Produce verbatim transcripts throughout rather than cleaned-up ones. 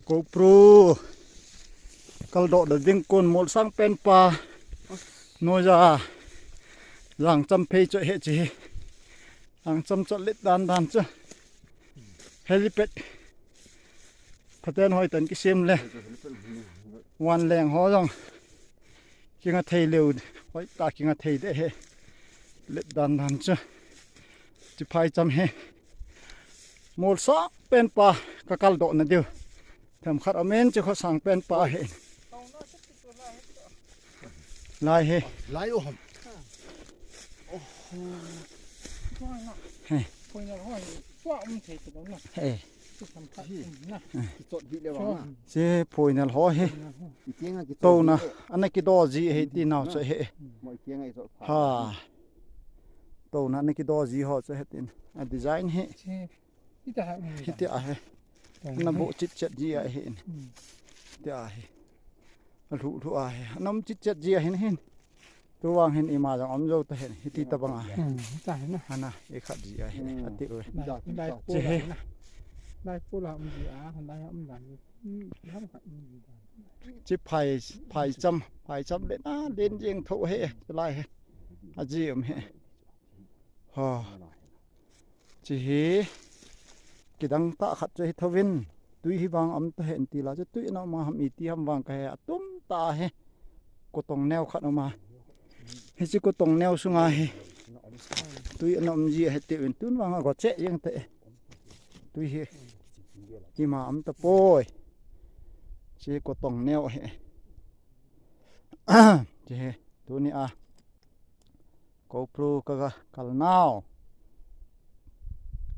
GoPro kaldoh na ding kon molsang pen pa. Noya. Jangcham phei chu he chi. Jangcham chu let dan dan chu. Helipad. Phaten hoi tan kisem le. Wan leng ho jong. Kinga thei leu. Hoi ta kinga thei de he. Let dan dan chu. Chi phaicham he. Molsang pen pa ka kaldoh na diu. Themkhat amen chi kho sang pen pa he. Lai he. Lai o ham. He. He. Kichot hi le vang na. Che phoinal ho he. Kicheng a kichot Tona hi le. Ana kido ji he ti nau chu he. Mo kicheng a kichot pha. Ha. Tona ana kido ji ho chu he tin. A design he. Che. Hiti a um. Hiti a he. Ana bo chit chet ji a he. Hiti a he. Alu lu a he. Anam chit chet ji a hin hin. Tu vang hin ima jong om jo ta hen, hiti ta bang a. Hmm, ta hen na. Hana, e khat ji a he, hmm, ati u. Lai, lai pu la na. Lai pu la um ji a, lai um dan. Hmm, ham khat um ji dan. Chi phai, phaicham, phaicham le na, len jeng tho he, lai he. A ji um he. Ha. Chi hi kidang tah khat chu hi thovin, tui hi vang um ta hen ti la chu tui ana um a ham iti ham vang ka he atum ta he. Kotong neo khat um a. Hichi kotong neo sunga hi tui ana um ji a he tiuvin tun vang a go che jeng te. Tui hi ima um ta poi. Chi kotong neo he. Chi hi tuni a. GoPro ka ga kal nau.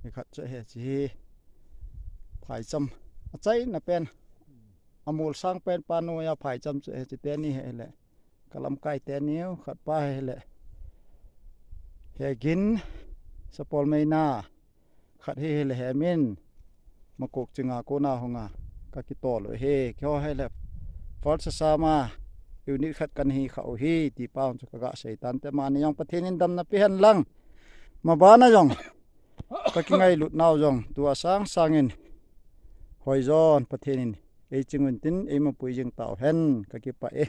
Ni khat chu he chi hi. Phaicham. A chai na pen. A molsang pen pa noya phaicham chu he chi teni he le. Ka lamkai teni u khat pa he le. He gin sapol meina. Khat hi hi le he min. Makok chinga kona hunga. Ka kitol u hi. Kiho hi le. Falsa sama. Unit khat kan hi kha u hi. Ti pa un chu ka ga sei tan te mani jong Pathen in damna pe hen lang. Mabana jong. Ka kingailut nau jong. Tua sang sangin. Hoi jon Pathen in. Ei chingun tin. Ei mapui jing tau hen. Ka kipah e.